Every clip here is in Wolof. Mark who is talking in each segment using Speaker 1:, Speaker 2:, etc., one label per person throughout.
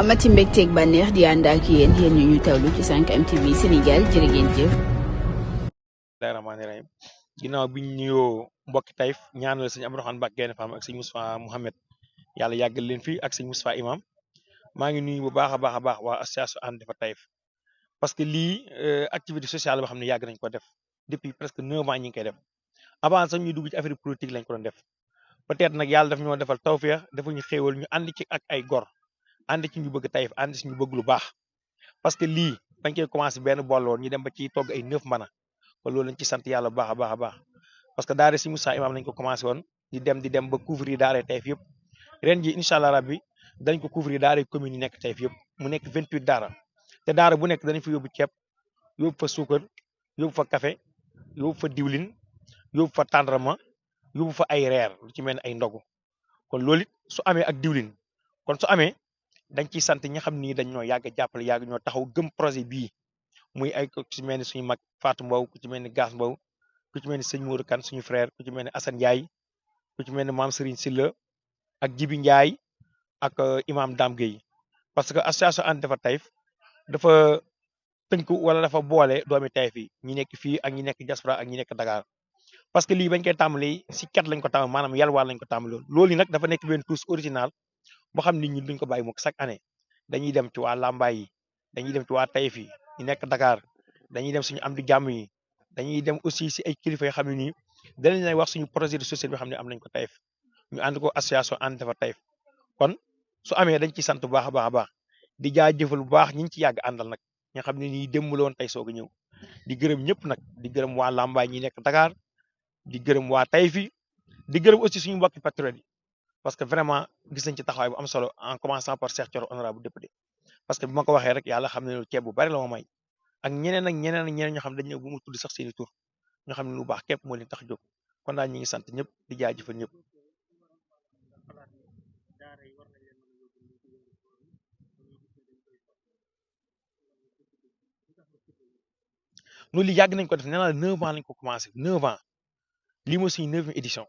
Speaker 1: amati mbégteeg bànneex di ànd ak yéen ñu tawlu ci 5M TV Sénégal jërë ngeen jëf.
Speaker 2: bismillahi rahmaani rahim ginnaaw bi ñu nuyoo mbokki Taïf ñaanal sëñ Abdourahmane Mbacké Gaïndé Fatma ak sëñ Moustapha Mouhamed yàlla yàggal leen fii ak sëñ Moustapha Imam maa ngi nuyu bu baax a baax waa association ànd defar Taïf parce que lii activité sociale boo xam ne yàgg nañ ko def depuis presque 9 ans ñi ngi koy def avant sax ñuy dugg ci affaire politique lañ ko doon def peut-être nag yàlla daf ñoo defal tawfeex dafa ñu xéewal ñu ànd ci ak ay gor ànd ci ñu bëgg Taïf ànd ci ñu bëgg lu baax parce que lii dañ koy commencé benn bool woon ñu dem ba ci togg ay 9 mbana kon loolu lañ ci sant yàlla bu baax a baax parce que daara si Moussa Imam lañ ko commencé woon di dem ba couvrir daara Taïf yëpp ren ji incha allah rabbi dañ ko couvrir daara commune yi nekk Taïf yëpp mu nekk 28 daara te daara bu nekk danañ fa yóbbu ceeb yóbbu fa suukar yóbbu fa café yóbbu fa diwlin yóbbu fa tàndarma yóbbu fa ay reer lu ci mel ne ay ndogu kon loolu it su amee ak diwlin kon su amee dañ ciy sant ñi xam ni dañ ñoo yàgg a jàppale yàgg ñoo taxaw gëm projet bii muy ay ku ci mel ni suñu mag Fatou Mbow ku ci mel ni Gass Mbow ku ci mel ni sëñ Mourou Kane suñu frère ku ci mel ni Assane Ndiaye ku ci mel ni Mame Serigne Sylla ak Jibi Ndiaye ak imam Dame Gueye parce que association ànd defar Taïf dafa tënk wala dafa boole doomi Taïf yi ñi nekk fii ak ñi nekk diaspora ak ñi nekk Dakar parce que lii bañ koy tàmbali si ket lañ ko tàmbali maanaam yalwaan lañ ko tàmbali loolu nag dafa nekk benn touche original boo xam nit ñi duñ ko bàyyi moom chaque année dañuy dem ci waa Lambaye yi dañuy dem ci waa Taïf yi ñu nekk Dakar dañuy dem suñu am di jàmm yi dañuy dem aussi si ay kilifa yoo xam ne nii danañ lay wax suñu projet de société bi xam ne am nañ ko Taïf ñu ànd ko association ànd defar Taïf kon su amee dañ ci sant bu baax a baax di jaajëfal bu baax ñi ci yàgg àndal nag nga xam ne nii démb la woon tey soog a ñëw di gërëm ñëpp nag di gërëm waa Lambaye ñi nekk Dakar di gërëm waa Taïf yi di gërëm aussi suñu mbokki patriotes yi parce que vraiment gis nañ ci taxawaay bu am solo en commençant par Cheikh Thioro honorable député parce que bi ma ko waxee rek yàlla xam ne ceeb bu bari la ma may ak ñeneen ñoo xam dañ ñëw bu mu tudd sax seeni tur ñoo xam ne lu baax képp moo leen tax jóg kon daal ñi ngi sant ñëpp di jaajëfal ñëpp. loolu li yàgg nañ ko def nee naa 9 ans lañ ko commencé 9 ans lii mooy suñu 9e édition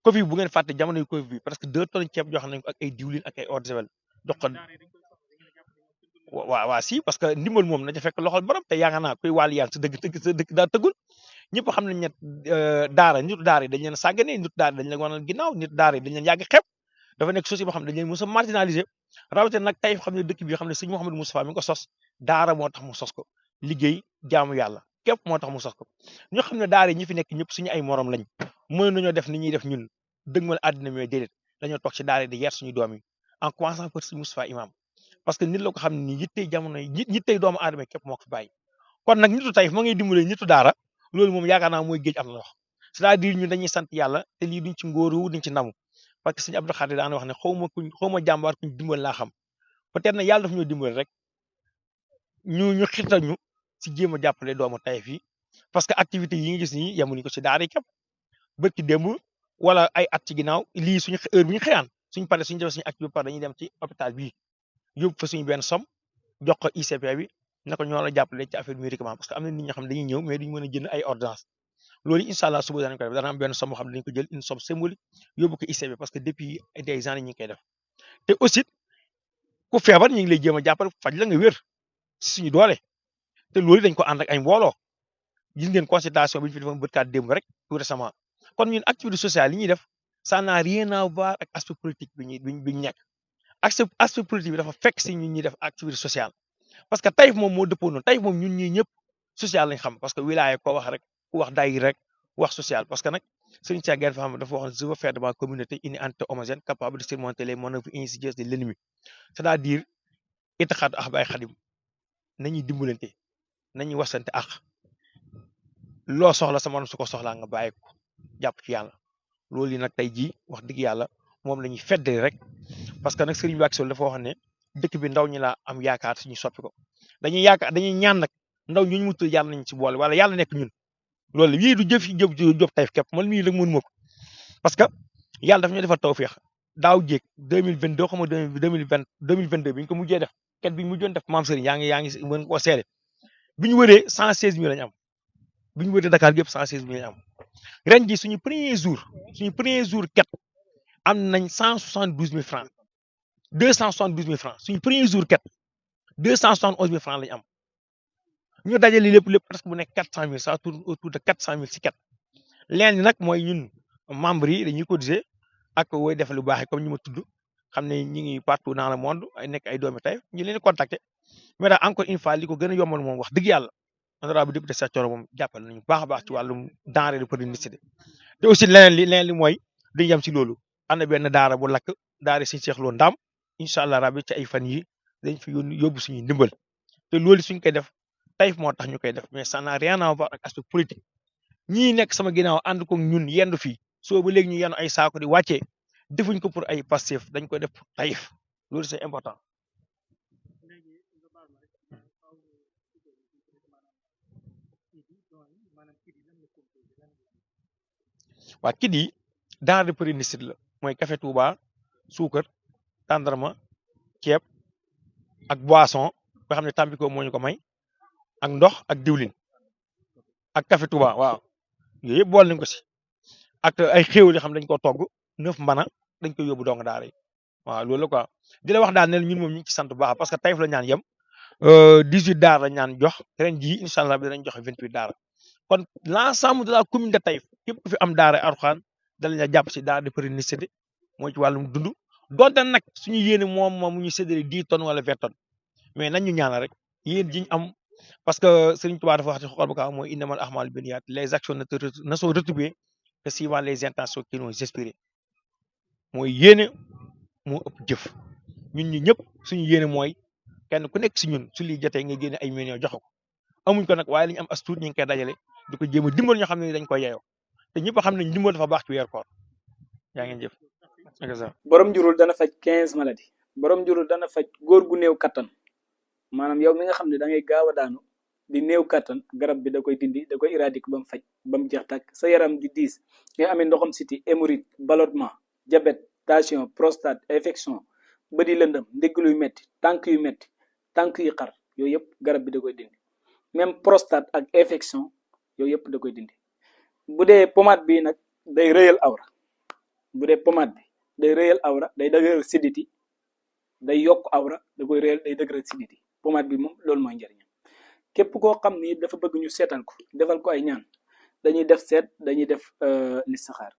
Speaker 2: Covid bu ngeen fàtte jamonoy Covid bi presque 2 tonnes ceeb jox nañ ko ak ay diwlin ak ay eau de javel jox ko waa si parce que ndimbal moom na ca fekk loxol borom te yaakaar naa kuy wàllu yaan sa dëkk daa tëggul ñëpp xam nañ ne daara nitu daara yi dañ leen sàggane nitu daara yi dañ leen wanal ginnaaw nitu daara yi dañ leen yàgg xeeb dafa nekk société boo xam ne dañ leen mos a marginalisé rawatina nag Taïf xam ne dëkk bi xam ne sëñ Mouhamadou Moustapha mi ngi ko sos daara moo tax mu sos ko liggéey jaamu yàlla képp moo tax mu sos ko ñoo xam ne daara yi ñi fi nekk ñëpp suñu ay morom lañ mën nañoo def ni ñuy def ñun dëgmal àddina mi déedéet dañoo toog ci daara yi di yar suñu doom yi en commençant par sëñ Moustapha Imam parce que nit la ko xam ne nii yittey jamono yi yittey doomu aadama képp moo ko fi bàyyi kon nag nitu Taïf ma ngay dimbale nitu daara loolu moom yaakaar naa mooy géej am na wax c'est-à-dire ñun dañuy sant yàlla te lii duñ ci ngóoru duñ ci ndamu parce que sëñ Abdou Khadir daan wax ne xaw ma jàmbaar kuñ dimbal laa xam peut-être nag yàlla daf ñoo dimbal rek ñu xirtal ñu si jéem a jàppale doomu Taïf yi parce que activité yi nga gis nii yemuñu ko si daara yi képp bërki démb wala ay at ci ginnaaw lii suñu heure bu ñu xëyaan suñu pare suñu def suñu activité par dañuy dem ci hôpital bii yóbbu fa suñu benn somme jox ko ICP bi na ko ñoo la jàppale ci affaire médicament parce que am na nit ñoo xam ne dañuy ñëw mais duñu mën a jënd ay ordonnance loolu incha allah suba danañ ko def dana am benn somme boo xam ne dañu ko jël une somme symbolique yóbbu ko ICP parce que depuis des années ñu ngi koy def te aussi ku feebar ñu ngi lay jéem a jàppale faj la nga wér si suñu doole te loolu dañ ko ànd ak ay mbooloo gis ngeen consultation bi ñu fi defoon bërkaat démb rek tout récemment kon ñun activité sociale yi ñuy def ça n'a rien à voir ak aspect politique bi ñu nekk aspect politique bi dafa fekk si ñun ñuy def activité sociale parce que Taïf moom moo dëppoo noonu Taïf moom ñun ñii ñëpp social lañ xam parce que wilaya ko wax rek ku wax day rek wax social parce que nag Serigne Cheikh Gaïndé Fatma dafa wax je veux faire de ma communauté une entité homogène capable de surmonter les manœuvres insidieuses de l'ennemi c'est-à-dire itixaatu ahbaay xadim nañuy dimbalante nañuy wasante ak loo soxla sa morom su ko soxlaa nga bàyyi ko jàpp ci yàlla loolu yi nag tey jii wax dëgg yàlla moom la ñuy feddali rek parce que nag Serigne Mbacké Sylla dafa wax ne dëkk bi ndaw ñi laa am yaakaar suñu soppi ko dañuy ñaan nag ndaw ñu mu tudd yàlla nañ ci boole wala yàlla nekk ñun loolu yii du jëf yi jëf Taïf képp man mii rek mënu ma ko parce que yàlla dafa ñu defal tawfeex daaw jéeg 2022 xam nga 2022 bi ñu ko mujjee def ket bi ñu mujjoon def maam Serigne yaa ngi mën koo seede bi ñu wëree 116000 lañ am bi ñu wëree Dakar yëpp 116000 lañ am ren ji suñu premier jour ket am nañ 172000 francs 272 000 francs suñu premier jour ket 271 000 francs lañu am ñu dajale lépp presque bu nekk 400 000 ça tourne autour de 400 000 si ket leen nag mooy ñun membres yi dañuy cotiser ak woy def lu baax comme ñu ma tudd xam ne ñi ngi partout dans le monde ay nekk ay doomi Taïf ñu leen di contacter mais daal encore une fois li ko gën a yombal moom wax dëgg yàlla honorable député Cheikh Thioro moom jàppal nañu baax a baax ci wàllum denrée de première nécessité te aussi leneen li mooy duñu yem si loolu am na benn daara bu lakk daara Sëñ Cheikh Lo Ndam incha allah rabbi ci ay fan yi dañ fi yóbbu suñuy ndimbal te loolu suñ koy def Taïf moo tax ñu koy def mais ça n'a rien à voir ak aspect politique ñii nekk sama ginnaaw ànd ko ñun yendu fii soo ba léegi ñu yenn ay saako di wàccee defuñ ko pour ay Pastef dañ koy def pour Taïf loolu c'est important. waa kit yi denrée de première nécessité la mooy café Touba suukar tàndarma ceeb ak boisson nga xam ne Tampico moo ñu ko may ak ndox ak diwlin ak café Touba waaw yooyu yëpp bool nañ ko si ak ay xéewal yoo xam ne dañ ko togg 9 mbana dañ koy yóbbu dong daara yi waaw loolu la quoi di la wax daal ne ñun moom ñu ngi ci sant bu baax parce que Taïf la ñaan yem 18 daara la ñaan jox ren jii incha allah dinañ joxe 28 daara kon l'ensemble de la commune de Taïf képp ku fi am daara Alxuraan dalañ la jàpp si daara de première nécessité mooy ci wàllum dund donte nag suñu yéene moom mu ñu séddale 10 tonnes wala 20 tonnes mais nañ ñu ñaanal rek yéen ji ñu am parce que Serigne Touba dafa wax ci xool ba ka mooy innamal a'maalu binniyaat les actions ne sont rétribuées que suivant les intentions qui nous inspirent mooy yéene moo ëpp jëf ñun ñi ñëpp suñu yéene mooy kenn ku nekk si ñun su li jotee nga génne ay millions joxe ko amuñ ko nag waaye li ñu am as tuut ñu ngi koy dajale di ko jéem a dimbal ñoo xam ne dañ koy yeyoo te ñëpp xam nañ dimbal dafa baax ci weer koor yaa ngeen jëf.
Speaker 3: borom njurul dana faj 15 maladies borom njurul dana faj góor gu néew kattan maanaam yow mi nga xam ne da ngay gaaw a daanu di néew kattan garab bi da koy dindi da koy éradiquer ba mu faj ba mu jeex tàkk sa yaram di diis nga amee ndoxam siti hémorroïde ballonnement diabète tension prostate infection bëdi lëndëm ndigg luy metti tànk yu xar yooyu yëpp garab bi da koy dindi même prostate ak infection yooyu yëpp da koy dindi bu dee pommade bi nag day rëyal awra bu dee pommade bi day rëyal awra day dëgëral siditi day yokk awra da koy rëyal day dëgëral siditi pommade bi moom loolu mooy njëriñam képp koo xam ni dafa bëgg ñu seetal ko defal ko ay ñaan dañuy def seet dañuy def listixaar